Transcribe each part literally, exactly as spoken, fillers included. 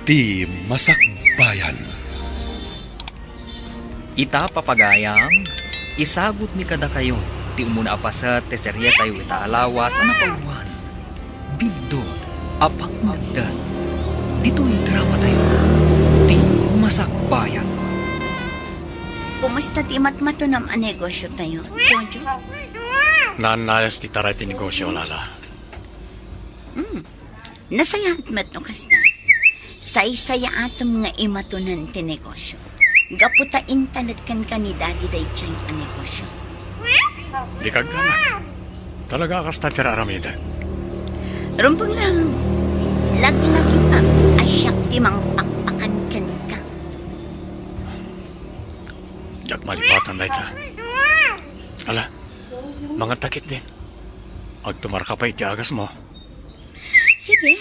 Ti Masakbayan. Ita, papagayam, isagutmi kadakayo ti umuna a paset ti serietayo ita a lawas a napauluan, Biddut a Pangngeddeng. Ditoy dramatayo, Ti Masakbayan. Kumusta ti matmatunam a negosiotayo, Jojo? Naannayas ti taray ti negosio, Lala. Mm. Nasayaat met no kasta. Saysayaatem nga imatunan ti negosio. Gapu ta intalek kenka ni Daddy daydiay a negosio. Di kagana. Talaga a kasta ti aramidek. Rumbeng laeng. Laglagitam a siak ti mangpakpakan kenka. Diak malipatan dayta. Ala, mangantakit din. Agtumarka pay iti agasmo. Sige.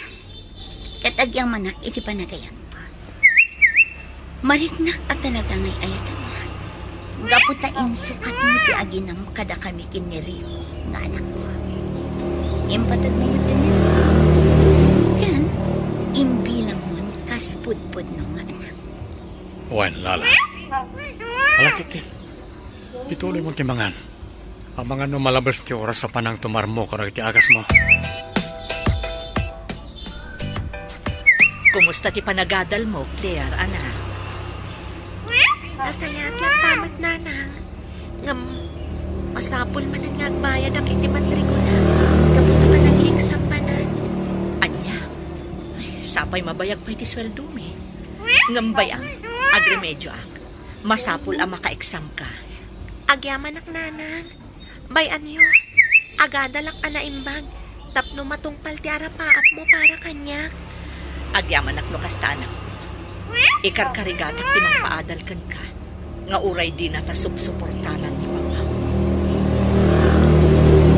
Ket agyamanak iti panagayam. Mariknak a talaga nga ay-ayatennak. Gapu ta insukatmo ti aginam kadakami ken ni Rico nga anakko. Impategmo met ni Rico. Ken imbilangmon kas pudpudno nga anak. Wen, Lala. Ala ketdi. Ituloymon ti mangan. Amangan no malabes ti oras a panangtumarmo kadagiti agasmo. Kumusta ti panagadalmo, Claire, anak? Nasayaat latta met, Nanang. Ngem, masapul manen nga agbayadak iti matrikula. Gapu ta manag-exam manen. Ania? Ay, sapay mabayag pay ti sueldomi. Ngem bay-am, agremedioak. Masapul a maka-exam ka. Agyamanak, Nanang. Bay-anyo, agadalak a naimbag tapno matungpal ti arapaapmo para kaniak. Agyamanak no kasta, anakko. Ikarkarigatak ti mangpaadal kenka, nga uray dinata supsuportaran ni Papa.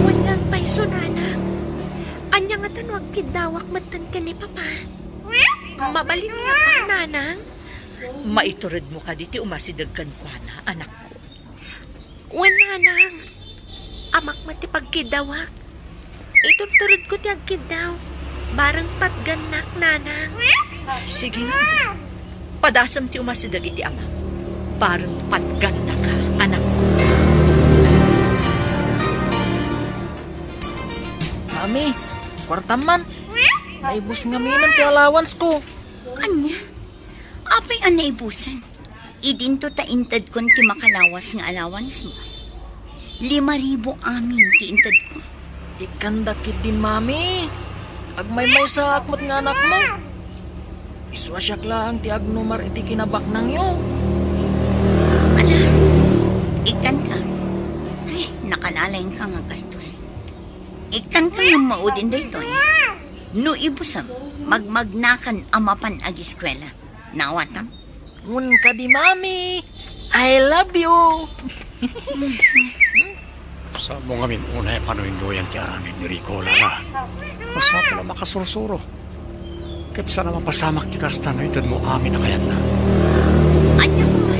Wen nga agpayso, Nanang. Ania ngata no agkiddawak metten ken ni Papa? Mabalin ngata, Nanang? Maituredmo kadi ti umasideg kenkuana, anakko? Wen, Nanang. Amak met ti pagkiddawak. Iturturedko ti agkiddaw. Bareng patgannak, Nanang. Sige nga. Padasem ti umasideg iti amam. Bareng patgannaka, anakko. Mami, kuartam man. Naibus ngaminen ti allowance ko. Ania? Apay a naibusen? Idinto ta intedkon ti makalawas nga allowance mo. Lima ribu amin ti intedko. Ikkanda ketdin, Mami. Agmaymaysaak met nga anakmo. Isua siak laeng ti agnumar iti kinabaknangyo. Ala, ikkanka. Ay, nakalalengka nga gastos. Ikkanka nga maudin daytoy. No ibusem, magmagnakan a mapan agiskuela. Naawatam? Wen kadi, Mami. I love you. Saan mo ngamin unay a panuynduyan ti aramid ni Rico, Lala? Masapul a makasursuro. Ket saan a mapasamak ti kasta no itedmo amin a kayatna. Ania koma?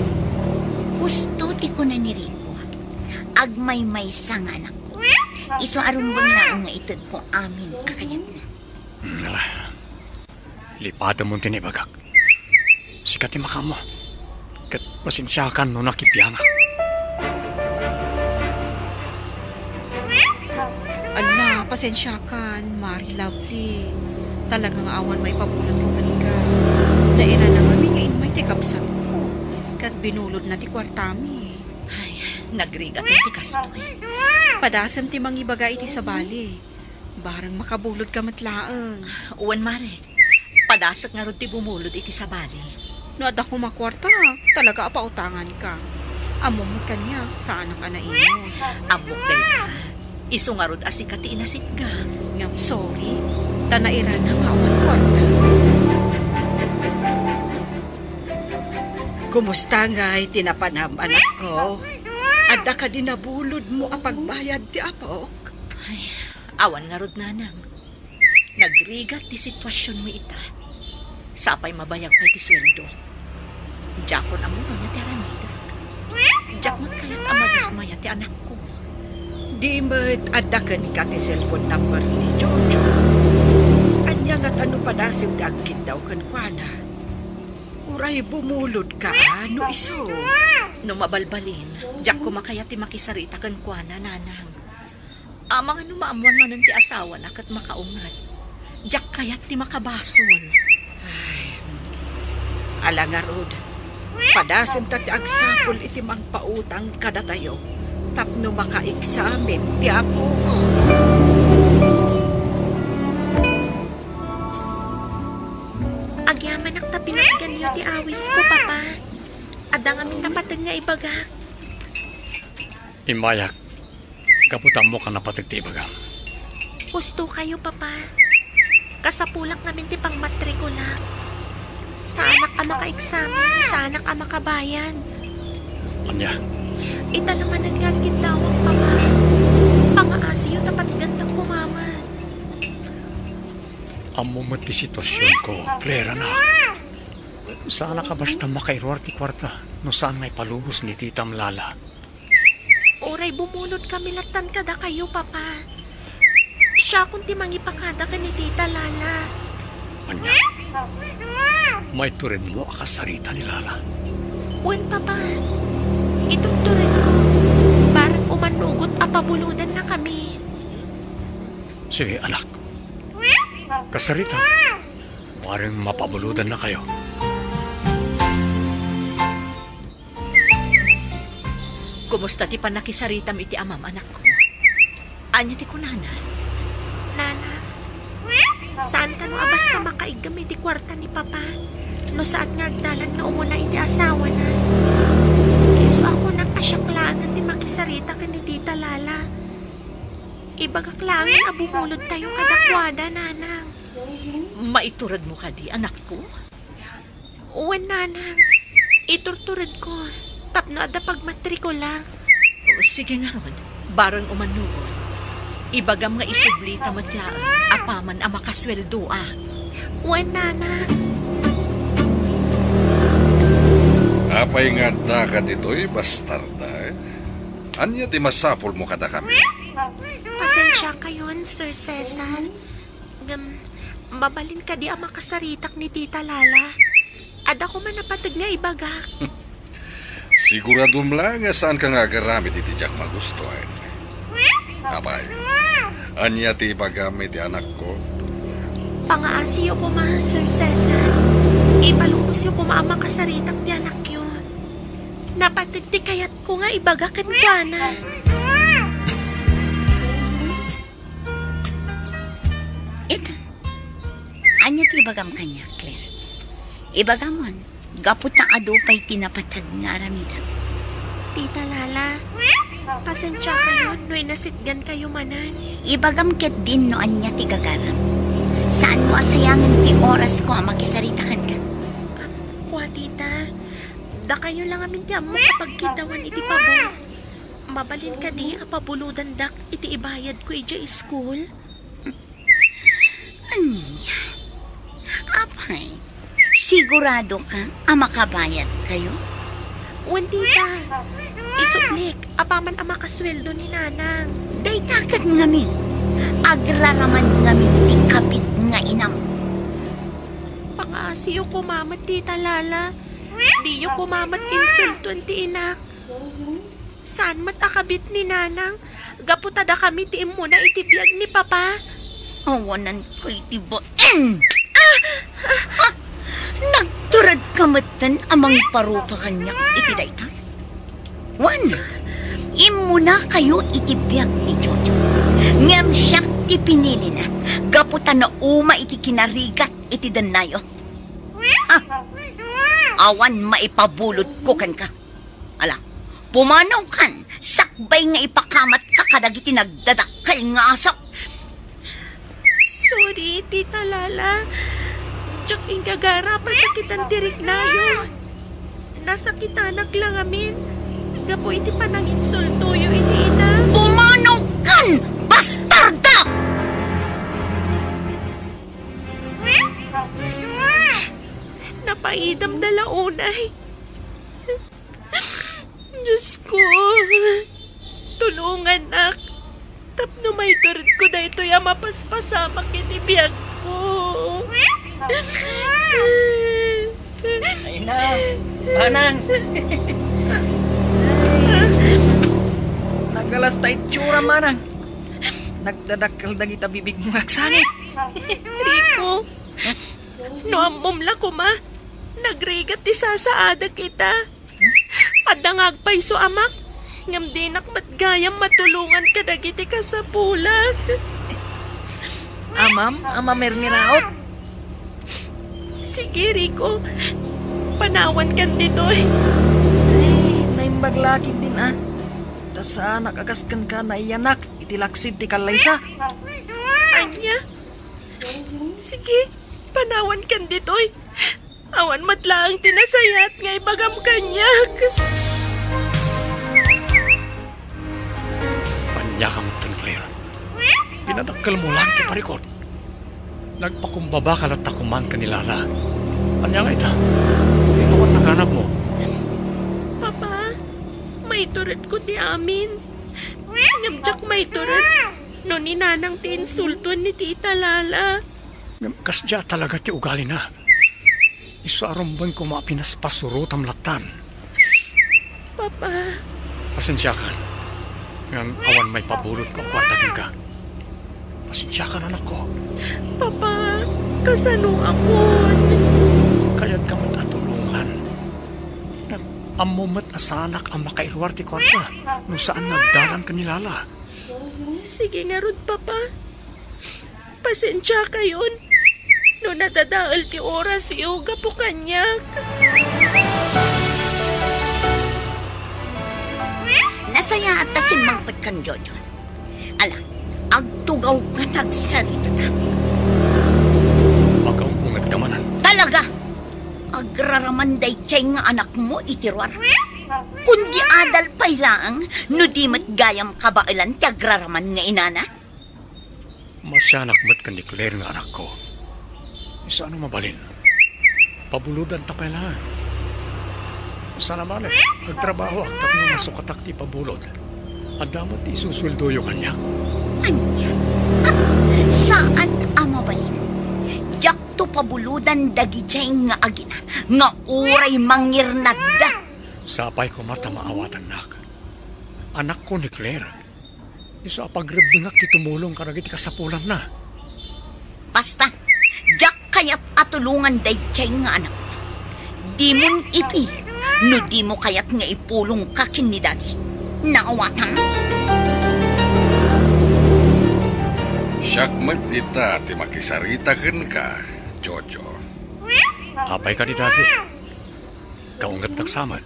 Husto ti kuna ni Rico. Agmaymaysa nga anakko. Isu a rumbeng laeng nga itedko amin a kayatna. Hmm, ala. Lipatemon ti naibagak. Sika ti makaammo. Ket pasensiakan no nakibiangak. Ala, pasensiakan, Mari Lovely. Talaga nga awan maipabulodko kenka. Nairana ngamin nga immay ti kabsatko. Ket binulodna ti kuartami. Ay, nagrigat ti kastoy. Padasem ti mangibaga iti sabali. Bareng makabulodka met laeng. Wen, Mare. Padasek ngarud ti bumulod iti sabali. No adda koma kuarta, talaga a pautanganka. Ammom met kaniak, saanak a naimon. Ammok dayta. Isu ngarud a sika ti inasitgak. Ngem sorry, ta nairana nga awan kuarta. Kumusta ngay ti napanam, anakko? Adda kadi nabulodmo a pagbayad ti apok? Ay, awan ngarud, nanang. Nagrigat ti situasionmo ita. Sapay mabayag pay ti sueldo. Diakon ammo no ania ti aramidek. Diak met kayat a madismaya ti anakko. Di met adda kenka ti cellphone number ni Jojo. Ania ngata no padasem ti agkiddaw kenkuana? Uray bumulod ka, no isu. No mabalbalin, diak koma kayat ti makisarita kenkuana, nanang. Amangan no maammoan manen ti asawana ket makaunget. Diak kayat ti makabasol. Ay, ala ngarud, padasenta ti agsapul iti mangpautang kadatayo tapno makaeksamen ti apoko. Agyamanak ta pinatganyo ti awisko, Papa. Adda ngamin napateg nga ibagak. Immayak, gapu ta ammok a napateg ti ibagam. Husto kayo, Papa. Kasapulak ngamin ti pangmatrikulak. Saanak a makaeksamen, saanak a makabayad. Ania? Ita la manen nga agkiddawak, Papa. Pangaasiyo ta patgandak koma met. Ammom met ti situasionko, Claire, anak. Saanak a basta makairuar ti kuarta no saan nga ipalubos ni titam, Lala. Uray bumulodkami lattan kadakayo, Papa. Siakon ti mangipakada ken ni Tita Lala. Ania? Maituredmo a kasarita ni Lala? Wen, Papa. Iturturedko. Bareng umannugot a pabulodannakami. Sige, anak. Kasarita. Bareng mapabulodannakayo. Kumusta ti pannakisaritam iti amam, anakko? Ania ti kunana? Nana, saan kano a basta makaiggem iti kuarta ni Papa no saat nga agdalan nga umuna iti asawana? Isu a kunak a siak laengen ti makisarita ken ni Tita Lala. Ibagak laengen a bumulodtayo kadakuada, Nanang. Maituredmo kadi, anakko? Wen, Nanang. Iturturedko tapno adda pagmatrikula. O, sige ngarud, bareng umannugot. Ibagam nga isublita met laeng apaman a makasueldoak. Wen, Nanang. Apay nga addaka ditoy, bastarda? Ania ti masapulmo kadakami? Pasensiakayon, Sir Cesar. Ngem, mabalin kadi a makasaritak ni Tita Lala? Adda koma napateg nga ibagak. Siguradom la nga saanka nga agaramid iti diak magustuan. Apay, ania ti ibagam iti anakko? Pangaasiyo koma, Sir Cesar. Ipalubosyo koma a makasaritak ti anakyo. Napateg ti kayatko nga ibaga kenkuana. Ita, ania ti ibagam kaniak, Claire? Ibagamon, gapu ta adu pay ti napateg nga aramidem. Tita Lala, pasensiakayon no inasitgankayo manen. Ibagam ketdin no ania ti gagaram. Saanmo a sayangen ti orasko a makisarita kenka? Ah, kua, tita, dakayo la ngamin ti ammok a pagkiddawan iti pabor. Mabalin kadi a pabulodandak iti ibayadko idiay school? Ania? Apay, siguradoka a makabayadkayo? Wen, tita. Isublik, apaman a makasueldo ni Nanang. Dayta ket ngamin, agraraman ngamin ti kabit nga inam. Pangaasiyo koma met, Tita Lala. Diyo koma met insulton ti inak. Saan met a kabit ni Nanang, gapu ta dakami ti immuna iti biag ni Papa. Awananko iti bain! Ah! Ah! Nagturedka metten a mangiparupa kaniak iti dayta? Wen, immunakayo iti biag ni Jojo. Ngem siak ti pinilina, gapu ta nauma iti kinarigat iti dennayo. Ah! Awan maipabulodko kenka. Ala, pumanawkan, sakbay nga ipakamatka kadagiti nagdadakkel nga aso. Sorry, Tita Lala. Diak inggagara a pasakitan ti riknayo. Nasakitanak la ngamin gapu iti pananginsultoyo iti ina. Pumanawkan, bastarda! Napaidam da la unay. Diosko, tulonganak tapno maituredko daytoy a mapaspasamak iti biagko. Ay, Manang! Manang! Nagalas ta itsura, Manang. Nagdadakkel dagita bibigmo nga agsangit. Rico, no ammom la koma, nagrigat ti sasaadak ita. Adda nga agpayso, amak, ngem dinak met gayam matulongan kadagiti kasapulak. Amam a mamirmiraot. Sige, Rico. Panawankan ditoy. Ay, naimbag la ketdin a. Ta saanak a kas kenka naiyanak iti laksid ti kallaysa. Ania? Sige, panawankan ditoy. Awan met laeng ti nasayaat nga ibagam kaniak. Ania ka metten, Claire? Pinadakkelmo laeng ti parikut. Nagpakumbabaka latta koma ken ni Lala. Ania nga ita? Ipawannaka anakmo. Papa, maituredko ti amin. Ngem diak maitured no ni Nanang ti insultoen ni Tita Lala. Ngem kasdiay talaga ti ugalina. Isu a rumbeng koma a pinaspasurotam lattan. Papa. Pasensiakan. Ngem awan maipabulodko a kuarta kenka. Pasensiakan, anakko. Papa, kasanoakon? Kayatko met a tulongan. Ngem ammom met a saanak a makairuar ti kuarta no saan nga agdalan ken ni Lala. Sige ngarud, Papa. Pasensiakayon no nadadael ti orasyo gapu kaniak. Nasayaat ta simmangpet kan Jojo. Ala, agtugawka, agsaritaka. Makaung-ungetka manen. Talaga! Agraraman daydiay nga anakmo iti ruar. Kundi adal pay laeng no di met gayam kabaelan ti agraraman nga inana. Masianak met ken ni Claire nga anakko. Saan a mabalin? Pabulodanta pay laeng. Saan a bale, agtrabahoak tapno masukatak ti pabulod. Adda met ti isusueldoyo kaniak. Ania? Ah, saan a mabalin? Diakto pabulodan dagidiay nga agina nga uray mangirnadda. Sapay koma ta maawatannak. Anakko ni Claire. Isu a pagrebbengak ti tumulong kadagiti kasapulanna. Basta, diak kayat a tulongan daydiay nga anakmo. Dimon ipili no dimo kayat nga ipulongka ken ni Daddy. Naawatam? Siak met ita ti makisarita kenka, Jojo. Apay kadi, Daddy? Kaungetnak sa met.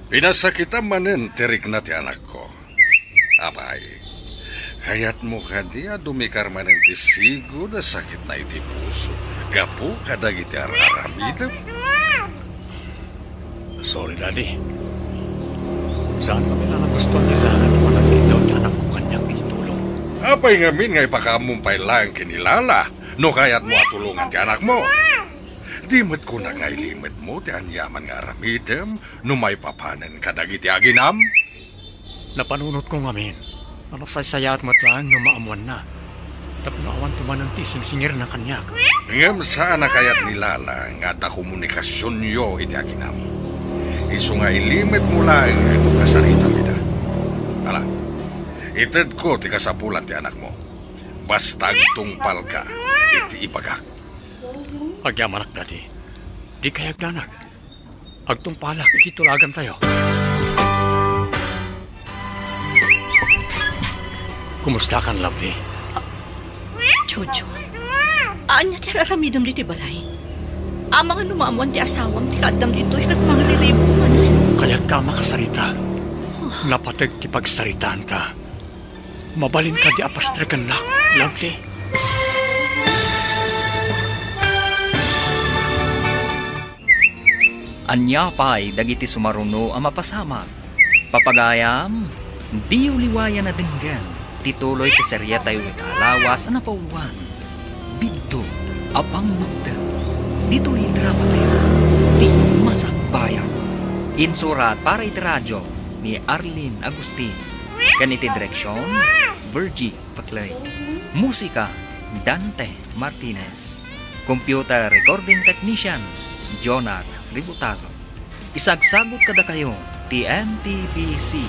Pinasakitam manen ti rikna ti anakko. Apay, kayatmo kadi a dumikar manen ti sigud a sakitna iti puso gapu kadagiti ar-aramidem? Sorry, Daddy. Saan kami nga nagustuhan ni Lala ti panagkiddaw ti anakko kaniak iti tulong. Apay ngamin nga ipakaammom pay laeng ken ni Lala no kayatmo a tulongan ti anakmo? Di met kunak nga ilimetmo ti aniaman nga aramidem no maipapanen kadagiti aginam? Napanunotko ngamin a nasaysayaat met laeng no maammoanna, tapno awan tumanen ti singsingirna kaniak. Ngem saan a kayat ni Lala nga adda komunikasionyo iti aginam. Isu nga ilimetmo laeng no kasaritam ida. Ala, itedko ti kasapulan ti anakmo. Basta agtungpalka iti ibagak. Agyamanak, Daddy. Dikay agdanag. Agtungpalak iti tulagantayo. Kumustakan, Lovely? Jojo, ania ti ar-aramidem ditoy balay? Amangan no maammoan ti asawam ti kaaddam ditoy ket mangriribuk manen. Kayatka a makasarita. Napateg ti pagsaritaanta. Mabalin kadi a pastrekennak, Lovely? Ania pay dagiti sumaruno a mapasamak? Papagayam, diyo liwayan a denggen ti tuloy ti seriatayo ita a lawas a napauluan, Biddut a Pangngegda, ditoy dramatayo, Ti Masakbayan. Insurat para iti radio ni Arlene Agustin, ken iti direksion, Virgie Paclay. Musika, Dante Martinez. Computer recording technician, Jonar Ributazo. Isagsagut kadakayo ti M P B C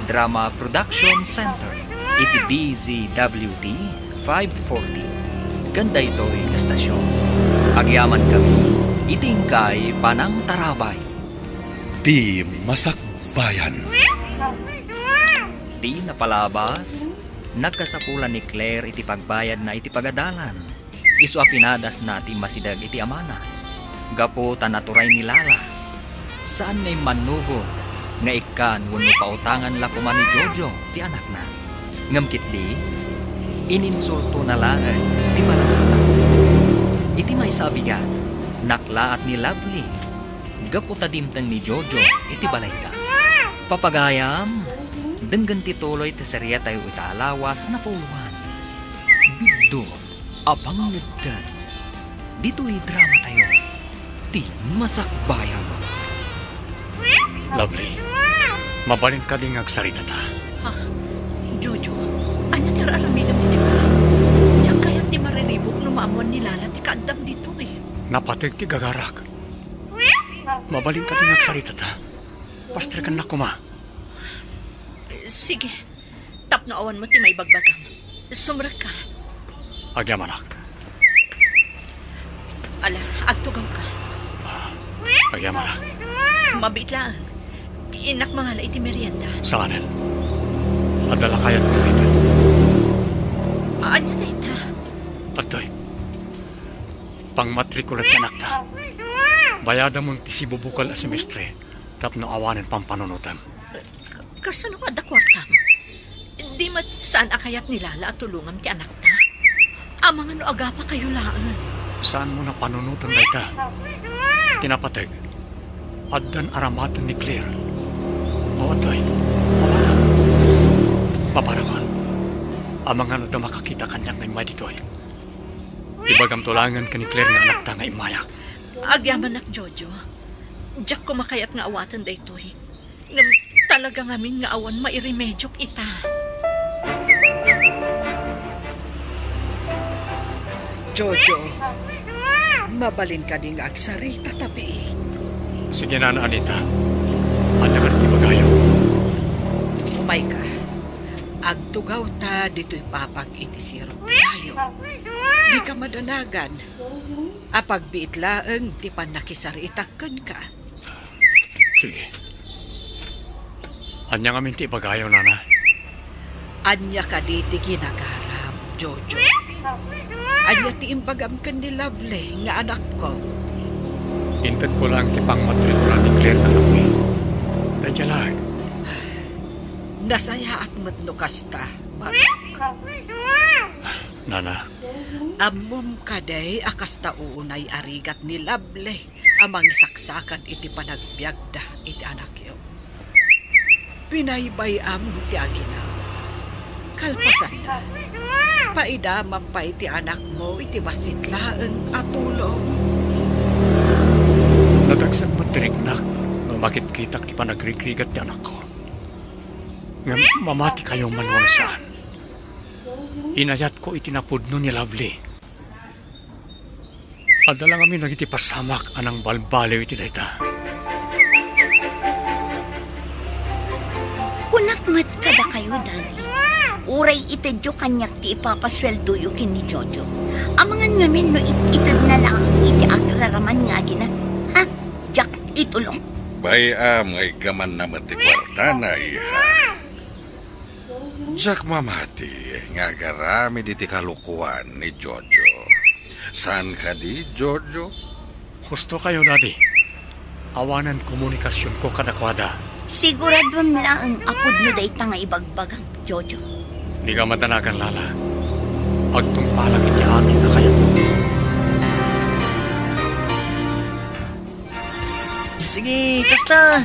Drama Production Center iti D Z W T five forty. Ken daytoy nga estasyon, agyaman kami iti inkay panangtarabay. Ti Masakbayan. Ti napalabas, nagkasapulan ni Claire iti pagbayadna iti pagadalan. Isu a pinadasna ti masideg iti amana. Gapu ta naturay ni Lala, saan nga immannugot nga ikkan wenno pautangan la koma ni Jojo ti anakna. Ngem ketdi, ininsultona laeng ti balasita. Iti maysa a bigat, naklaat ni Lovely gapu ta dimteng ni Jojo iti balayda. Papagayam, denggen ti tuloy ti serietayo ita a lawas a napuloan. Biddut a pangngeddan. Ditoy dramatayo, Ti Masakbayan. Lovely, mabalin kadi nga agsaritata? Ha? Jojo, ania ti ar-aramidem iti ba? Diak kayat ti mariribuk no maammuan ni Lala ti kaaddam ditoy. Napateg ti gagarak. Mabalin kadi nga agsaritata? Pastrekennak koma. Sige, tapno awan met ti maibagbagam. Sumrekka. Agyamanak. Ala, agtugawka. Ah, agyamanak. Mabiit laeng. Innak mangala iti merienda. Saanen? Adda la kayatko nga ited. Ania dayta? Adtoy. Pangmatrikula ti anakta. Bayadamon ti sibubukel a semestre tapno awanen pampanunotem. Kasano nga adda kuartam? Di met saan a kayat ni Lala a tulongam ti anakta? Amangan no agapakayo laeng. Saanmo a panunoten dayta? Ti napateg, addan aramaten ni Claire. O, adtoy. Awatam. Papanakon. Amangan no adda makakita kaniak nga immay ditoy. Ibagamto laengen ken ni Claire nga anakta nga immayak. Agyamanak, Jojo. Diak koma kayat nga awaten daytoy. Ngem talaga ngamin nga awan mairemediok ita. Jojo, mabalin kadi nga agsarita ta biit? Sige, Nana Anita. Ania kadi ti ibagayo? Umayka. Agtugawta ditoy papag iti sirok ti kayo. Dika madanagan. Apagbiit laeng ti pannakisaritak kenka. Sige. Ania ngamin ti ibagayo, Nana? Ania kadi ti ginagaram, Jojo? Ania ti imbagam ken ni Lovely nga anakko? Intedko laeng ti pangmatrikula ni Claire nga anakmi. Dayta laeng. Nasayaat met no kasta, Barok. Nana. Ammom kadi a kasta unay a rigat ni Lovely a mangisaksakad iti panagbiagda iti anakyo. Pinaybay-am ti aginam. Kalpasanna, paidamam pay ti anakmo iti bassit laeng a tulong. Nadagsen met ti riknak no makitkitaak ti panagrigrigat ti anakko. Ngem mamatikayo man wenno saan, inayatko iti napudno ni Lovely. Adda la ngamin dagiti pasamak a nangbalbaliw iti dayta. Kunak met kadakayo, Daddy, uray itedyo kaniak ti ipapasueldoyo ken ni Jojo. Amangan ngamin no it-itedna laeng iti agraraman nga agina. Ha? Diak itulong. Bay-am nga iggamanna met ti kuartana, iha. Diak mamati nga agaramid iti kalokoan ni Jojo. Saan kadi, Jojo? Husto kayo, Daddy. Awanen komunikasionko kadakuada. Siguraduem laeng a pudno dayta nga ibagbagam, Jojo. Dika madanagan, Lala. Agtungpalak iti amin a kayatmo. Sige, kasta.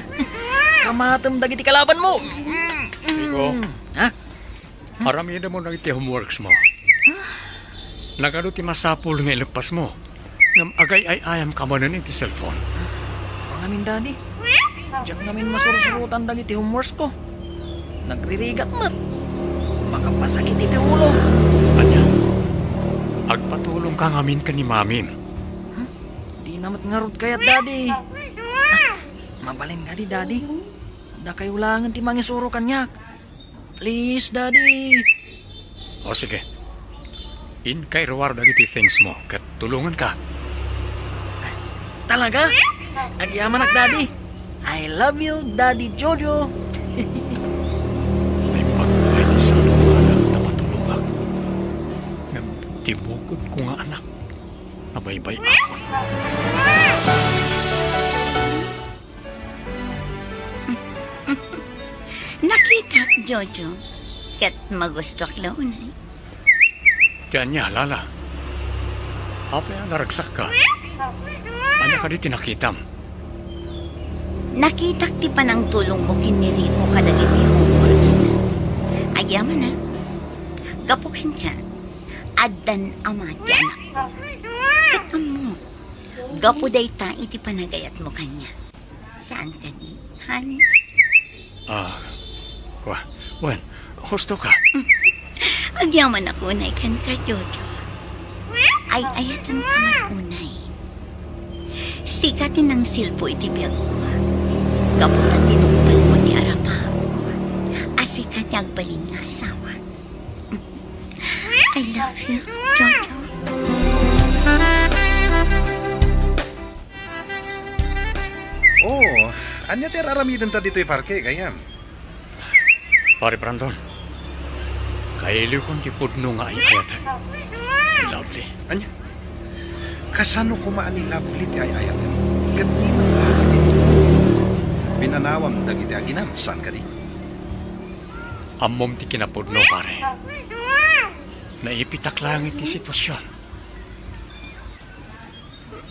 Kamatem dagiti kalabanmo. Rico, ha? Aramidem dagiti homeworks mo. Nagadu ti masapul nga ileppasmo. Ngem agay-ay-ayam ka manen iti cellphone. Awan ngamin, Daddy. Diak ngamin masursurotan dagiti homeworks ko. Nagririgat met. Makapasakit iti ulo. Ania? Agpatulong ka ngamin ken ni Mamim. Huh? Dina met ngarud kayat, Daddy. Mabalin kadi, Daddy? Dakayo laengen ti mangisuro kaniak. Please, Daddy. O, sige. Inkay ruar dagiti things mo ket tulonganka. Talaga? Agyamanak, Daddy. I love you, Daddy Jojo. Naimbag pay ti saan ko nga anak ta matulongak. Ngem ti bukodko nga anak, nabaybay-akon. Nakitak, Jojo, ket magustuak la unay. Ti ania, Lala? Apay a naragsakka? Ania kadi ti nakitam? Nakitak ti panangtulongmo ken ni Rico kadagiti homeworksna. Agyamanak, gapu kenka, addan ama ti anakko. Ket ammok, gapu dayta iti panagayatmo kaniak. Saan kadi, honey? Ah, kua-, wen, husto ka. Agyamanak unay kenka, Jojo. Ay-ayatenka met unay. Sika ti nangsilpo iti biagko. Gapu ta tinungpalmo ti arapaapko a sika ti agbalin nga asawa. I love you, Jojo. Oh, ania ti ar-aramidenta ditoy parke, gayyem? Pare Brandon, kailiwkon ti pudno nga ay-ayaten ni Lovely. Ania? Kasano koma a ni Lovely ti ay-ayatem? Ket ni met laeng ti tulong. Pinanawam dagiti aginam, saan kadi? Ammom ti kinapudno, pare. Naipitak laeng iti situasion.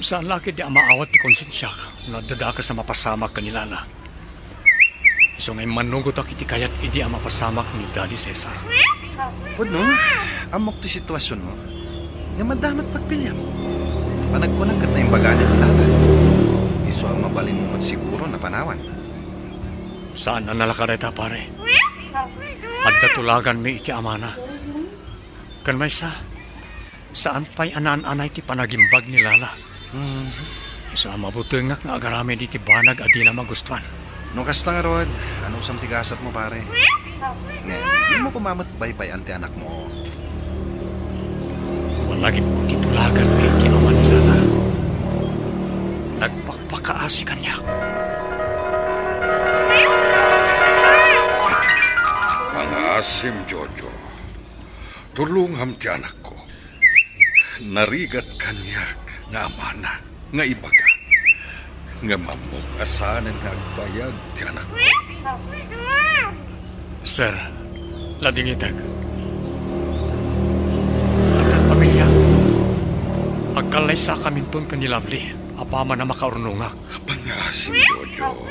Saan la ketdi a maawat ti konsensiak no adda dakes a mapasamak ken ni Lala. Isu nga immannugotak iti kayat idi a mapasamak ni Daddy Cesar. Pudno, ammok ti situasionmo. Ngem adda met pagpiliam. Panagkunak ket naimbaganen ni Lala. Isu a mabalinmo met siguro a panawan. Saan a nalaka dayta, pare. Adda tulaganmi iti amana. Ken maysa, saan pay a naan-anay ti panagimbag ni Lala. Mhm. Isu a mabutengak nga agaramid iti banag a dina magustuan. No kasta ngarud, anusam ti gasatmo, pare? Ngem, dimo koma met baybay-an ti anakmo. Malagipko ti tulaganmi iti ama ni Lala. Nagpakpakaasi kaniak. Pangaasim, Jojo. Tulongam ti anakko. Narigat kaniak nga amana nga ibaga nga ammok a saanen nga agbayag ti anakko. Sir, ladingitek. Addan pamiliak. Agkallaysakaminton ken ni Lovely apaman a makaurnongak. Pangaasim, Jojo.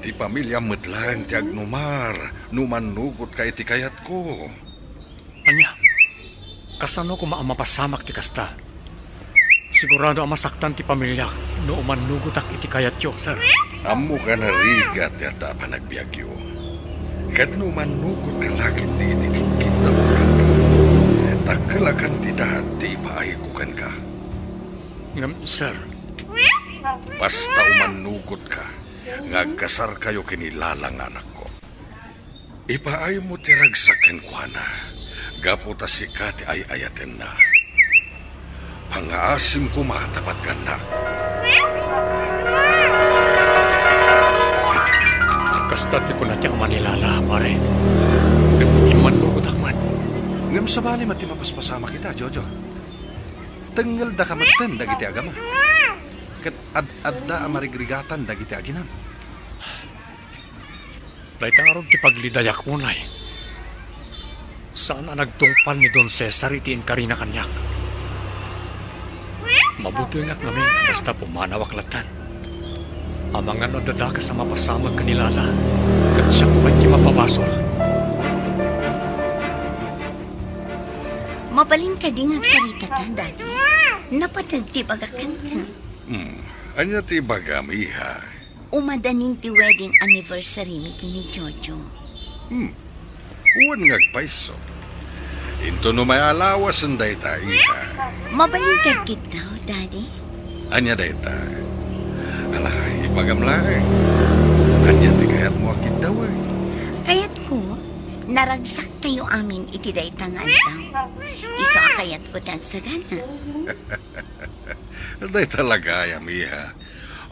Ti pamiliam met laeng ti agnumar no mannugotka iti kayatko. Ania? Kasano koma a mapasamak ti kasta? Sigurado a masaktan ti pamiliak no umannugotak iti kayatyo, sir. Ammok a narigat ti adda a panagbiagyo. Ket no umannugotka la ketdi iti kinkittak kenka, dakkel a kantidad ti ipaayko kenka. Ngem, sir. Basta umannugotka nga agkasarkayo ken ni Lala nga anakko. Ipaaymo ti ragsak kenkuana, gapu ta sika ti ay-ayatenna. Pangaasim koma ta patgannak. Kasta ti kuna ti ama ni Lala, pare. Ket immannugotak met. Ngem sabali met ti mapaspasamak ita, Jojo. Tengngeldaka metten dagiti agama. Ket ad-adda a marigrigatan dagiti aginam. Dayta ngarud ti paglidayak unay. Saan a nagtungpal ni Don Cesar iti inkarina kaniak. Mabutengak ngamin a basta pumanawak latta. Amangan no adda dakes a mapasamak ken ni Lala, ket siak pay ti mapabasol. Mabalin kadi nga agsarita ta, Daddy? Napateg ti ibagak kenka. Hmm, ania ti ibagam, iha? Umadanin ti wedding anniversary mi ken ni Jojo. Hmm. Wen nga agpayso. Intono may alawasen dayta, iha. Mabalin ti agkiddaw, Daddy? Ania dayta? Ala, Ibagam laeng, ania ti kayatmo a kiddawen? Kayatko, naragsaktayo amin iti dayta nga aldaw. Isu a kayatko ti agsagana. Dayta la gayam, iha.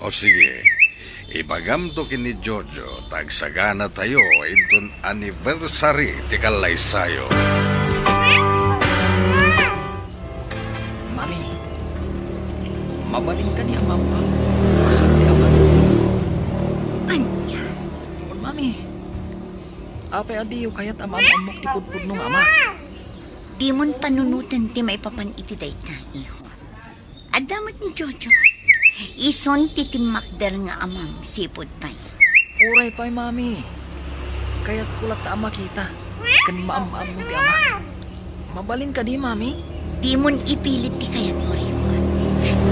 O sige, ibagamto ken ni Jojo ta agsaganatayo inton anniversary ti kallaysayo. Mami, mabalin kadi a maam-am? Kasano ti amak? Ania? Wen, Mami. Apay a diyo kayat a maam-ammok ti pudpudno nga amak? Dimon panunoten ti maipapan iti dayta, iho. Adda met ni Jojo. Isun ti timmakder nga amam, sipud pay. Uray pay, Mami. Kayatko latta a makita ken maam-ammo ti amak. Mabalin kadi, Mami? Dimon ipilit ti kayatmo, Rico.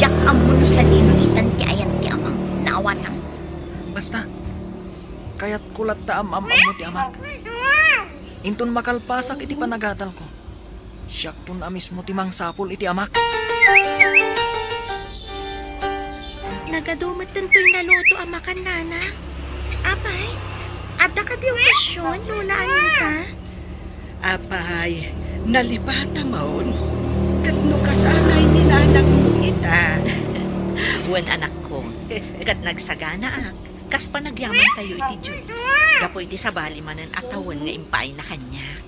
Diak ammo no sadino itan ti ayan ti amam. Naawatam. Basta, kayatko latta a maam-ammo ti amak. Inton makalpasak iti panagadalko, siakton a mismo ti mangsapul iti amak. Nagadu metten toy naluto a makan, Nana. Apay, adda kadi okasion, Lola Anita? Apay, nalipatamon. Ket no kasangay ni nanangmo ita. Wen, anakko, ket nagsaganaak, kas panagyamantayo iti Dios, gapu iti sabali manen a tawen nga impaayna kaniak.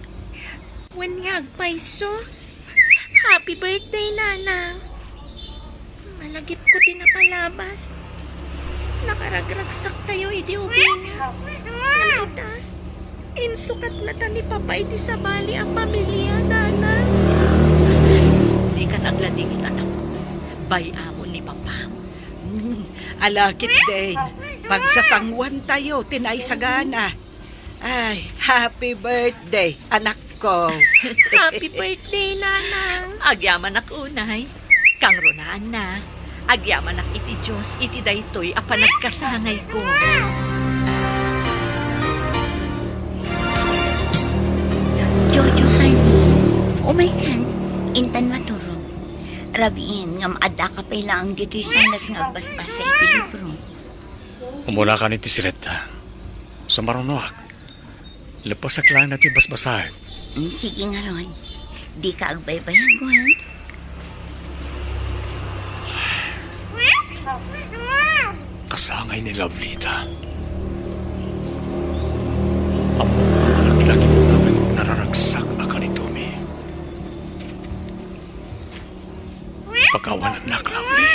Wen nga agpayso. Happy birthday, Nanang. Malagipko ti napalabas. Nakaragragsaktayo idi ubingna. Ngem ita, insukatna ta ni Papa iti sabali a pamilia, Nanang. Dikan agladingit, anak. Bay-amon ni Papa. Hmm, ala ketdin, pagsasanguantayo ti naisagana. Ay, happy birthday, anakko. Happy birthday, Nanang. Agyamanak unay. Kangrunaan na, agyamanak iti Dios iti daytoy a panagkasangayko. Jojo, honey, umaykan, intan maturog. Rabiin, ngem addaka pay laeng ditoy sanas nga agbasbasa iti libro. Umunakan iti siled. Sumarunoak. Leppesak laeng daytoy basbasaek. Mm, sige ngarud. Dika agbaybayag, ha? Kasangay ni Lovely ita. Ammok a malagip-lagip a nararagsak a kanitomi. Pakawanennak, Lovely.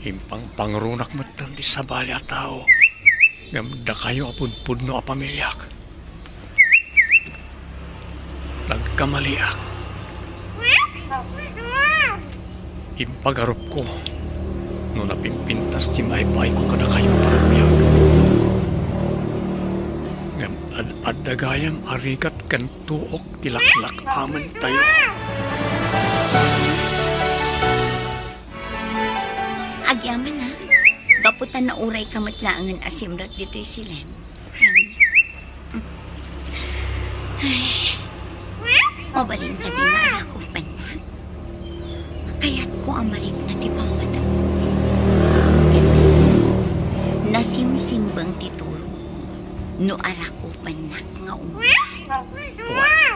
Impangpangrunak metten ti sabali a tao, ngem dakayo a pudpudno a pamiliak. Nagkamaliak. Impagarupko no napimpintas ti maipayko kadakayo a panagbiag. Ngem ad-adda gayam a rigat ken tuok ti laklak-amentayo. Agyamanak, gapu ta naurayka met laengen a simrek ditoy siled. Honey. Ay, mabalin kadi nga arakupannak? Kayatko a marikna ti pammatengko. Ket minsan, nasimsimbeng ti turogko no arakupannak nga umuna. Wen.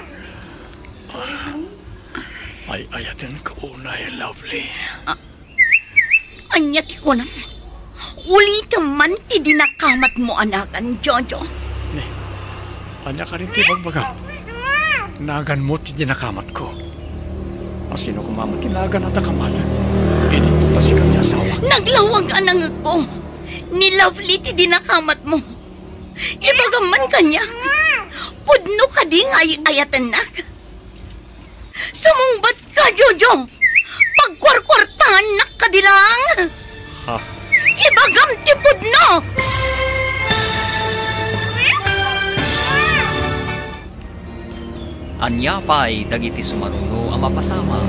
Ay-ayatenka unay, Lovely. Ah, ania ti kunam? Ulitem man ti dinakamatmo a nagan, Jojo. Ne, ania kadi ti ibagbagam? Naganmo ti dinakamatko. A sino koma met ti nagan a dakamat? Idi ta sika ti asawak. Naglawag a nangngegko. Ni Lovely ti dinakamatmo. Ibagam man kaniak. Pudno kadi nga ay-ayatennak? Sumungbatka, Jojo! Pagkuarkuartaannak kadi laeng! Ha? Ibagam ti pudno! Ania pay dagiti sumaruno a mapasamak?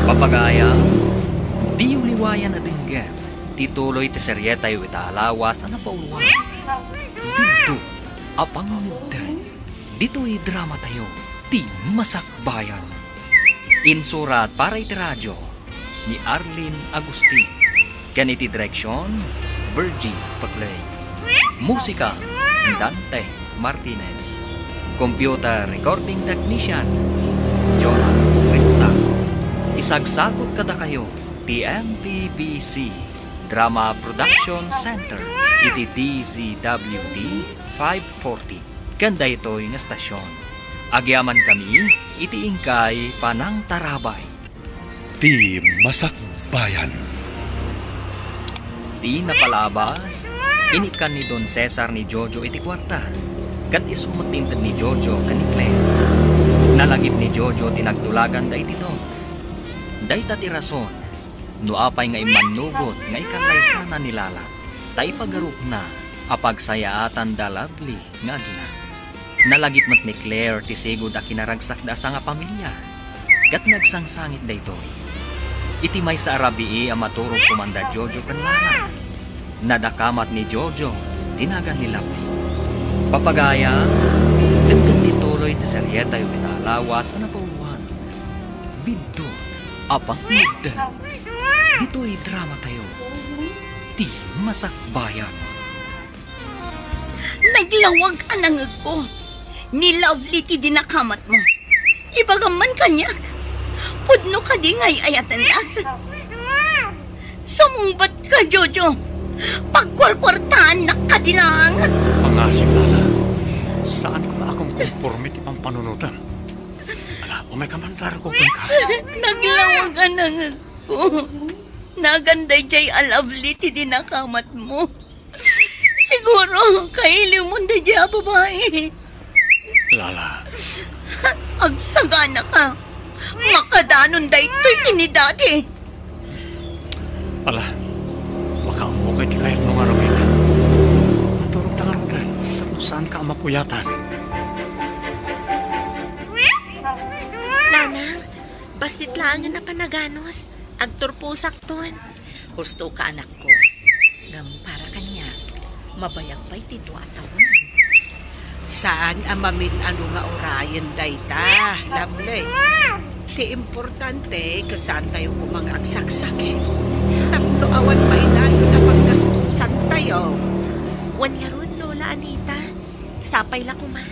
Papagayam, diyo liwayan a denggen ti tuloy ti serietayo ita a lawas a napauluan. Biddut a pangngeddeng ditoy dramatayo, Ti Masakbayan. Insurat para iti radio ni Arlene Agustin. Ken iti direksion, Virgie Paclay. Musika, Dante Martinez. Computer recording technician, Jonah Riptazo. Isagsagut kadakayo ti M P P C Drama Production Center iti D Z W D five forty ken daytoy nga stasyon. Agyamankami iti inkay panangtarabay. Ti Masakbayan. Ti napalabas, inikkan ni Don Cesar ni Jojo iti kuarta, ket isu met ti inted ni Jojo ken ni Claire. Nalagip ni Jojo ti nagtulagan daydi Don. Dayta ti rason no apay nga immannugot nga ikallaysana ni Lala, ta ipagarupna a pagsayaatan da Lovely nga agina. Nalagip met ni Claire ti sigud a kinaragsakda a sangapamilia, ket nagsangsangit daytoy. Iti maysa a rabii a maturog kumanda Jojo ken Lala, nadakamat ni Jojo ti nagan ni Lovely. Papagayam, ken ditoy ti serietayo ita a lawas a napauluan, Biddut a Pangngeddeng. Ditoy dramatayo, Ti Masakbayan. Naglawag a nangngegko. Ni Lovely ti dinakamatmo. Ibagam man kaniak. Pudno kadi nga ay-ayatennak? Sumungbat ka, Jojo. Pagkuarkuartaannak kadi laeng. Pangasim, Lala. Saan ko nga akumkonporme ti pampanunotem. Ala, umay ka man, dargo ka. Naglawag a nangngegko. Nagan daydiay a Lovely ti dinakamatmo. Siguro, kailiwmon daydiay a babai. Lala. Agsagana ka. Makadanon daytoy ken ni Daddy. Ala, makaammo kay ti kayatmo nga aramiden. Maturog ta ngaruden, tapno saan ka a mapuyatan. Nanang, bassit laengen a panaganos. Agturposak ton. Husto ka, anakko. Ngem para kaniak, mabayag pay ti dua a tawen. Saan a mamin-ano nga urayen dayta, Lovely. Ti importante, ket saantayo koma nga agsaksakit. Tapno awan pay dayon a paggastusantayo. Wen ngarud, Lola Anita, sapay la koma.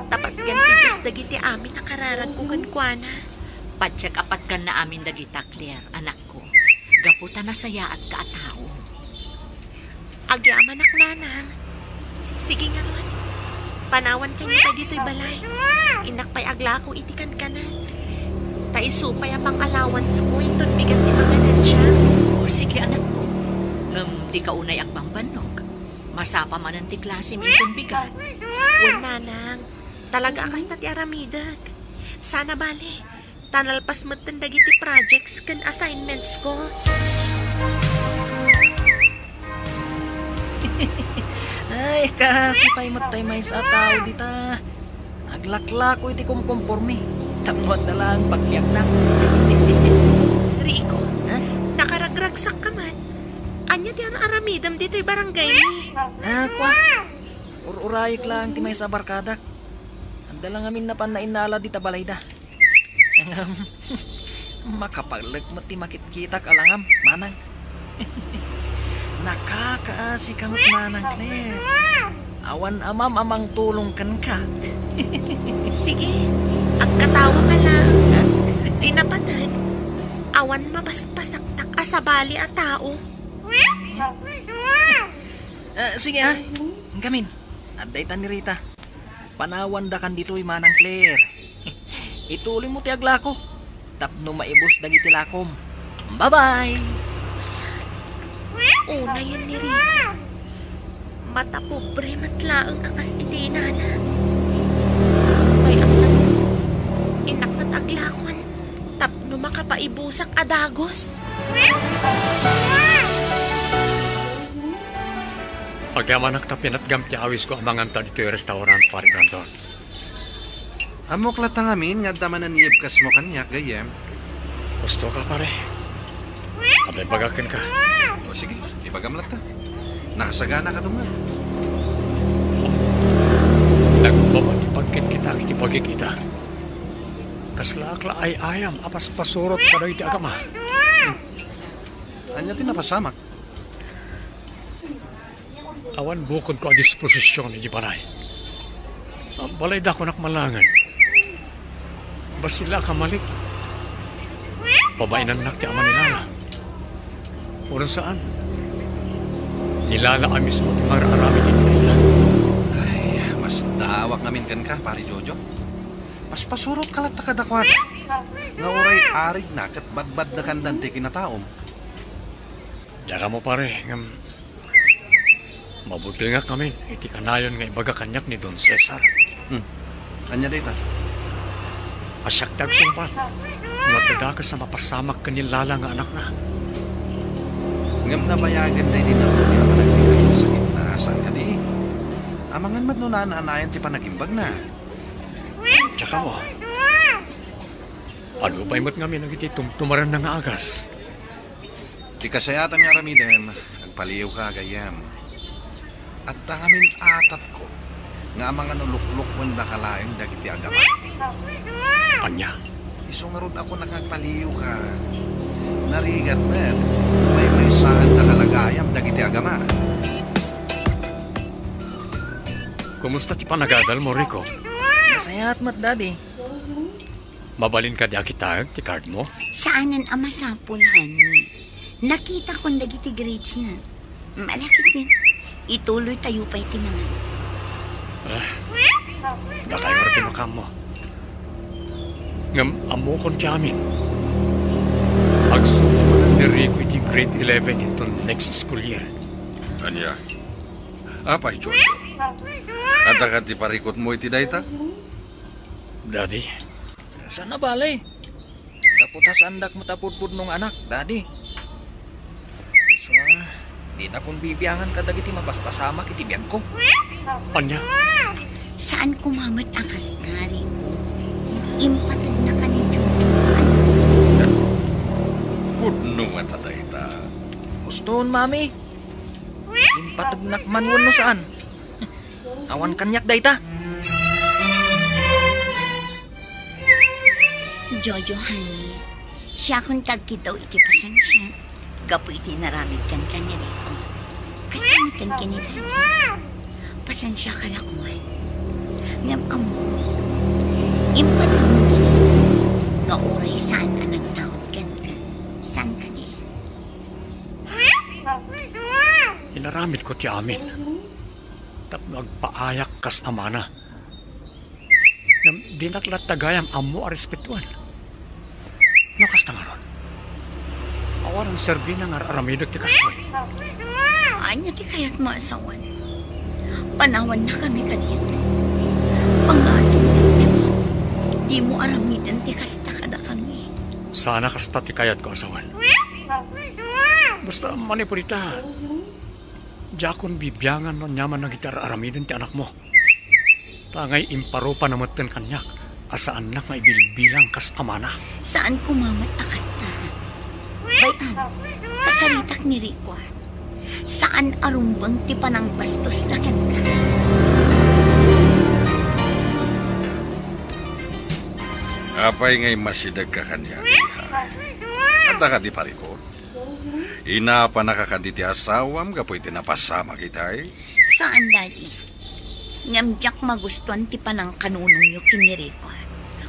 Ta patgan ti Dios dagiti amin a kararagko kenkuana. Patiek a patganna amin dagita, Claire, anakko, gapu ta nasayaatka a tao. Agyamanak, Nanang. Sige ngarud. Panawankayo dagitoy balay. Innak pay aglako iti kankanan. Ta isu pay a pang-allowancesko inton bigat ti panganan siak. O, sige, anakko. Ngem dika unay agbambannog. Masapa manen ti klasem inton bigat. Wen, Nanang. Talaga a kasta ti aramidek. Sana bale, ta nalpas metten dagiti projects ken assignmentsko. Ay, kaasi pay met tay maysa a tao dita. Aglaklako iti kumkumpormi. Tapno adda laeng pagbiagna. Rico, ha? Nakaragragsakka met. Ania ti ar-aramidem ditoy barangaymi? Ah, kua. Ur-urayek laeng ti maysa a barkadak. Adda la ngamin napan nainnala dita balayda. Ngem, makapaglek met ti makitkitak a langam, manang. Nakakaasika met, manang Claire. Awan amam a mangtulong kenka. Sige, agkatawa ka lang. Ha? Ti napated, awan mapaspasaktak a sabali a tao. Ah, sige, ha. Ngamin, adda ita ni Rita. Panawandakan ditoy, manang Claire. Ituloymo ti aglako tapno maibus dagiti lakom. Bye-bye! Unayen ni Rico. Matapobre met laeng a kas iti inana. Pay-ak met, innak met aglakon tapno makapaibusak a dagus. Agyamanak ta pinatgam ti awisko a manganta ditoy restaurant, Pare Brandon. Ammok latta ngamin nga adda manen iibkasmo kaniak, gayyem. Husto ka, pare. Adda imbagak kenka. O sige, ibagam latta. Nakasagana ka, dungag. Nagbaba ti pagkitkitak iti bagik ita. Kaslaak la ay-ayam a paspasurot kadagiti agama. Ania ti napasamak? Awan bukodko a disposision iti balay. Balaydakon a manangan. Basta la a kamalik, pabainannak ti ama ni Lala. Uray saan, ni Lala a mismo ti mangar-aramid iti dayta. Ay, masdawak ngamin kenka, Pari Jojo. Paspasurotka latta kadakuada nga uray arigna ket badbadnakandan ti kinataom. Diak ammo, pare, ngem mabutengak ngamin iti kanayon nga ibaga kaniak ni Don Cesar. Hmm. Ania dayta? A siak ti agsungbat no adda dakes a mapasamak ken ni Lala nga anakna. Ngem nabayagen daydi napudi a panagbiag ti sakitna, saan kadi? Amangan met no naan-anayon ti panagimbagna. Diak ammo. Adu pay met ngamin dagiti tumtumarenna nga agas? Ti kasayaatan nga aramidem, agpaliiwka, gayyem. Adda ngamin atapko nga amangan no luklukuendaka laeng dagiti agama. Ania? Isu ngarud a kunak nga agpaliiwka. Narigat met, maymaysaandaka la gayam dagiti agama. Kumusta ti panagadalmo, Rico? Nasayaat met, Daddy. Mabalin kadi a kitaek ti cardmo? Saanen a masapul, honey. Nakitakon dagiti gradesna. Malakit, ituloytayo pay ti mangan. Ah, dakayo ti makaammo. Ngem ammokon ti amin. Agsubli ni Rico iti grade eleven inton next school year. Ania? Apay, Jojo? Adda kadi ti parikutmo iti dayta? Daddy. Saan a bale. Gapu ta saandak met a pudpudno nga anak, Daddy. Isu a, dinakon bibiangan kadagiti mapaspasamak iti biagko. Ania? Saan koma met a kasta, Rico. Impategnaka ni Jojo nga anak. Pudno ngata dayta. Husto, Mami. Impategnak man wenno saan? Awan kaniak dayta. Jojo, honey, siakon ti agkiddaw iti pasensia gapu iti naramid kenka ni Rico. Kasta met ken ni Daddy. Pasensiaka la koma. Ngem ammo, impategmo ti Rico nga uray saan a nagtaud kenka. Saan kadi? Inaramidko ti amin tapno agpaayak kas amana. Ngem dinak latta gayam ammo a respetuen. No kasta ngarud, awanen serbina nga ar-aramidek ti kastoy. Ania ti kayatmo a sawen? Panawannakami kadi. Pangasim ti Dios, dimo aramiden ti kasta kadakami. Sana kasta ti kayatko a sawen. Basta manipud ita, diakon bibiangan no aniaman dagiti ar-aramiden ti anakmo. Ta ngay imparupa na metten kaniak a saannak nga ibilbilang kas amana. Saan koma met a kasta. Bay-am, kasaritak ni Rico. Saan a rumbeng ti panangbastosda kenka. Apay nga immasidegka kaniak, iha? Adda kadi parikut? Inapanaka kadi ti asawam gapu iti napasamak itay? Saan, Daddy. Ngem diak magustuan ti panangkanunongyo ken ni Rico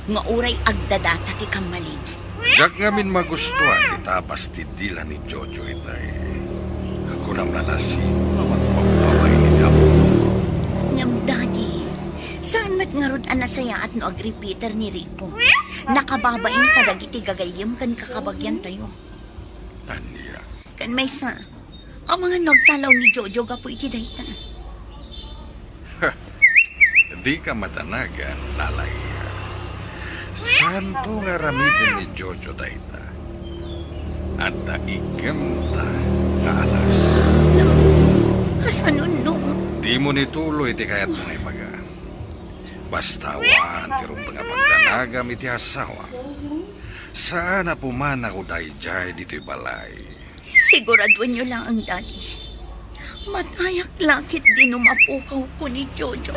nga uray agdadata ti kammalingan. Diak ngamin magustuan ti tabas ti dila ni Jojo itay. Kunam la, nasino a mangpagpabain iti apo? Ngem, Daddy, saan met ngarud a nasayaat no agripiter ni Rico? Nakababain kadagiti gagayyem ken kakabagiantayo. Ania? Ken maysa, amangan no agtalaw ni Jojo gapu iti dayta. Dika madanagan, Lala, iha. Saanto nga aramiden ni Jojo dayta. Adda iggemta nga alas. Kasanonno? Dimo ituloy ti kayatmo nga ibaga. Basta awan ti rumbeng a pagdanagam iti asawam, saan a pumanako daydiay ditoy balay. Siguraduenyo laeng, Daddy. Matayak la ketdi no mapukawko ni Jojo.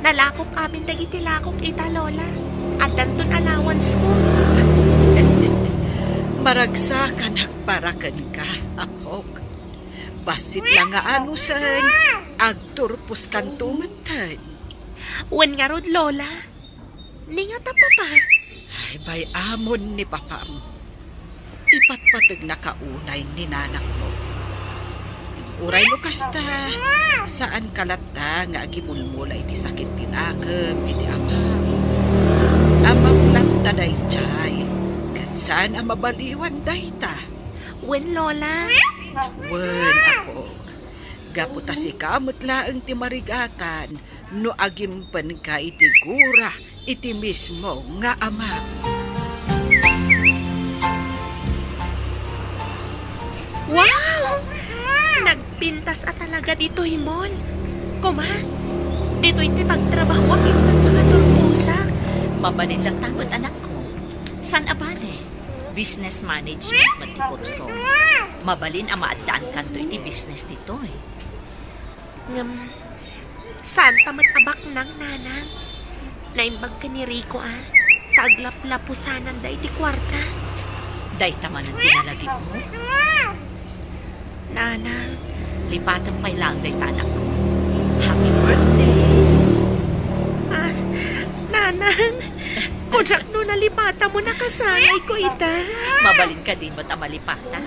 Nalakok amin dagiti lakok ita, Lola. Addanton allowance ko. Maragsakanak para kenka, apok. Bassit la nga anusen, agturposkanto metten. Wen ngarud, Lola. Ni ngata, Papa? Ay, bay-amon ni Papam. Ipatpategna ka unay ni nanakmo. Uray no kasta, saanka latta nga agimulmula iti sakit ti nakem iti amam. Amam latta daydiay, ket saan a mabaliwan dayta. Wen, Lola. Wen, apok. Gapu ta sika met laeng ti marigatan no agimpenka iti gura iti mismo nga ama. Wow! Nagpintas a talaga ditoy mall. Kuma, ditoy ti pagtrabahoak inton pangaturposak. Mabalin latta met, anakko. Saan a bale? Business management met ti kurso. Mabalin a maaddaankanto iti business ditoy. Ngem, saanta met a baknang, Nanang. Naimbag ken ni Rico a, ta aglaplapusananda iti kuarta. Dayta manen ti nalagipmo? Nanang. Lipatem pay laeng dayta, anakko. Happy birthday! Ah, Nanang, kunak no nalipatam mo, nakasangayko ita. Mabalin kadi met a malipatak?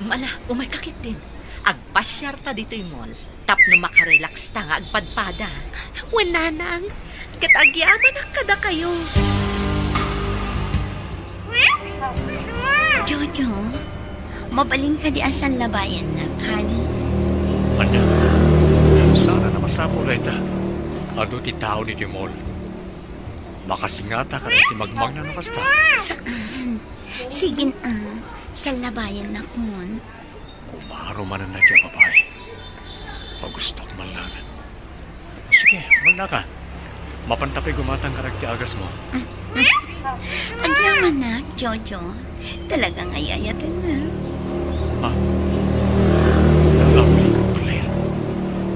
Ala, umayka ketdin. Agpasiarta ditoy mall. Tapno makarelaxta nga agpadpada. Wen, Nanang, ket agyamanak kadakayo. Jojo, mabalin kadi a sallabayennak, honey? Ania? Saan a masapul dayta? Adu ti tao ditoy mall. Makasingata kadagiti magmagna no kasta. Saan? Sige na, sallabayennakon. Kumaro manen daytoy a babai. Pagustok man lang. Sige, magnaka. Mapanta pay gumatang kadagiti agasmo. Agyamanak, Jojo. Talaga nga ay-ayatenna. Ha? Dala ko ikaw, Claire.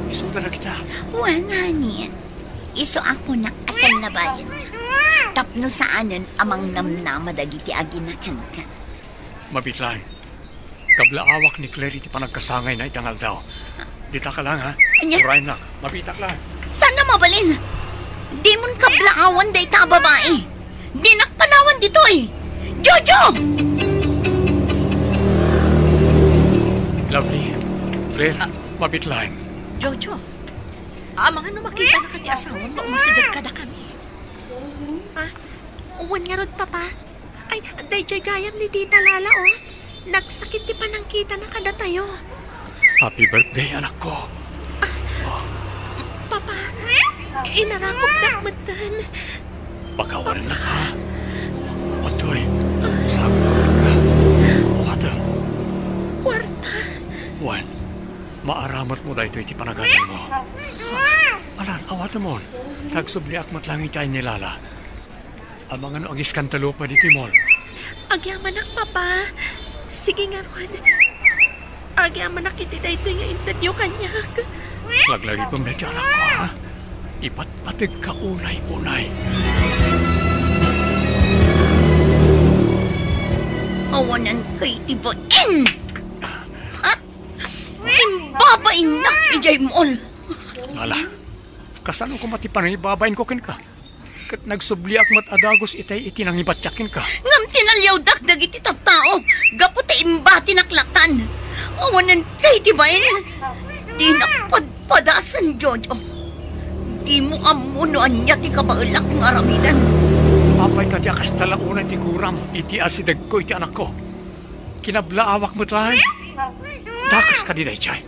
Isuda na kita. Wen, honey. Isu a kunak a sallabayenna. Tapno saanen a mangnamnama dagiti aginakanka. Mabiit laeng. Kablaawak ni Claire iti panagkasangayna ita nga aldaw. Ditaka lang, ha? Ania? Urayennak. Mabiitak lang. Saan a mabalin? Dimon kablaawan dayta a babai. Dinak panawan ditoy. Jojo! Lovely. Claire, mabiit laeng. Jojo, amangan no makitanaka ti asawam nga umasideg kadakami. Ah, wen ngarud, Papa. Ay, daydiay gayam ni Tita Lala, oh. Nagsakit ti panangkitana kadatayo. Happy birthday, anakko. Ah, Papa, inarakopdak metten. Pakawanennak, ha? Adtoy, sagutka. Awatem. Kuarta. Wen, maaramatmo daytoy ti panagadalmo. Alan, awatemon. Ta agsubliak met laeng iti ayna ni Lala. Amangan no agiskanto pay ditoy mall. Agyamanak, Papa. Sige ngarud. Agyamanak iti daytoy nga intedyo kaniak. Laglagipem daytoy, anakko, ha? Ipatpategka unay-unay. Awanenka iti bain! Ha? Imbabainnak idiay mall! Lala, kasano koma ti panangibabainko kenka? Ket nagsubliak met a dagus itay iti nangibatiak kenka. Ngem tinaliawdak dagiti tattao gapu ta imbatinak latan. Awanen kay ti bain. Dinak padpadasen, Jojo. Dimo ammo no ania ti kabaelak nga aramiden. Apay kadi a kasta la unay ti guram iti asidegko iti anakko? Kinablaawak met laeng. Dakes kadi daydiay?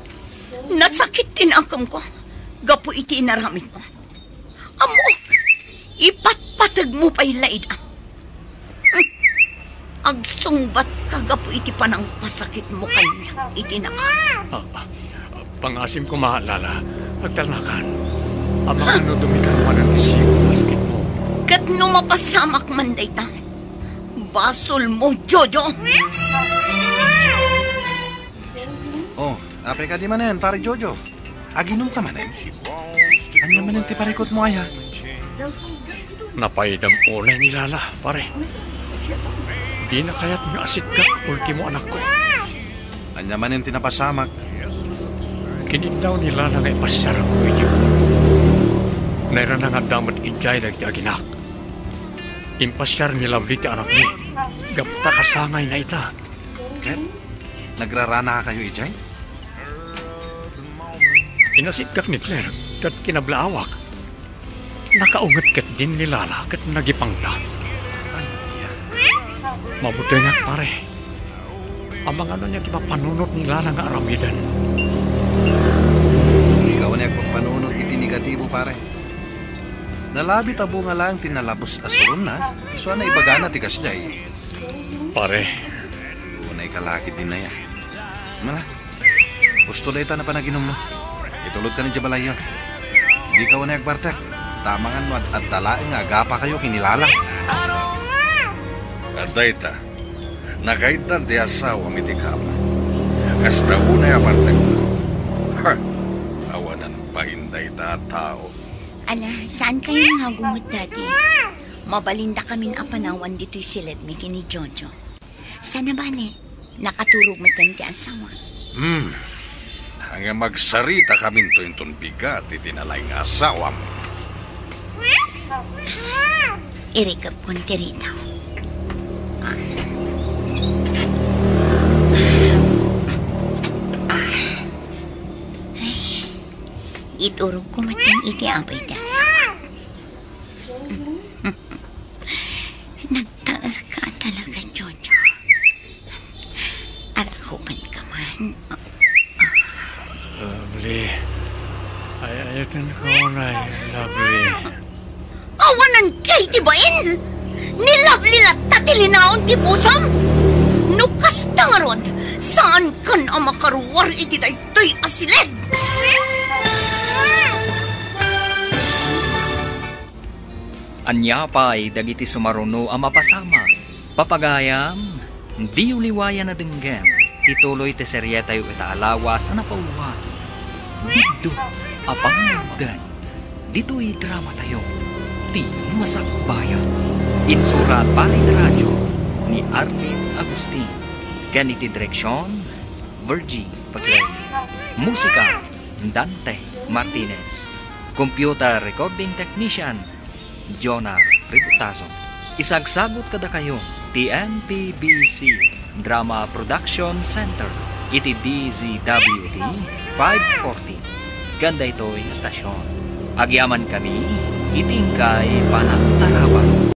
Nasakit ti nakemko gapu iti inaramidmo. Ammok, ipatpategmo pay la ida. Hmm. Agsungbatka gapu iti panangpasakitmo kaniak iti naka. Ah, ah, pangasim koma, Lala. Agtalnakan. Amangan no dumikar manen ti sigun a sakitmo. Ket no mapasamak man dayta, basolmo, Jojo. Oh, apay kadi manen, Pare Jojo? Aginumka manen? Ania manen ti parikutmo aya? Napaydam unay ni Lala, pare. Dina kayat nga asitkak ultimo anakko. Ania manen ti napasamak? Kiniddaw ni Lala nga ipasiarakko idiay. Nairana nga adda met idiay dagiti aginak. Impasiar ni Lovely ti anakmi. Gapu ta kasangayna ita. Ket nagraranakayo idiay? Inasitkak ni Claire ket kinablaawak. Nakaunget ketdin ni Lala ket nagipangta. Ania? Mabutengak, pare. Amangan no ania ti mapanunot ni Lala nga aramiden. Dika unay agpampanunot iti negatibo, pare. Nalabit a bunga laeng ti nalabes a suronna, isu a naibagana ti kasdiay. Pare. Unay ka la ketdin aya. Mala, husto dayta a panaginummo. Itulodka idiay balayyo. Dika unay agbartek. Ta amangan no ad-adda laeng nga agapakayo ken ni Lala. Adda ita. Nakaitdan ti asawam iti kama. Kasta unay a bartek. Ha! Awanan bain dayta a tao. Ala, saankayo nga agunget, Daddy? Mabalindakamin a panawan ditoy siledmi ken ni Jojo. Sana bale, nakaturog metten ti asawa. Hmm. Ngem agsarita kaminto inton bigat iti nalaing nga asawam. Irikepkon ti ritaw. Ah. Ah. Ay, iturogko metten iti abay ti asawa. Nagtaerka talaga, Jojo. Arakubanka man. Lovely. Ay, ayatenka unay, Lovely. Awanen kay ti bain? Ni Lovely latta ti linaon ti pusom? No kasta ngarud, saankan a makaruar iti daytoy a siled. Ania pay dagiti sumaruno a mapasamak? Papagayam, diyo liwayan a denggen ti tuloy ti serietayo ita a lawas a napauluan, Biddo a Pangngegdan, ditoy dramatayo, Ti Masakbayan. Insurat para iti radio ni Arlene Agustin, ken iti direksion, Virgie Paglen. Musika, Dante Martinez. Computer recording technician, Jonah Ributazo. Isagsagut kadakayo ti M P B C Drama Production Center iti D Z W T five forty. Ken daytoy a stasyon, agyamankami iti inkay panagtarabay.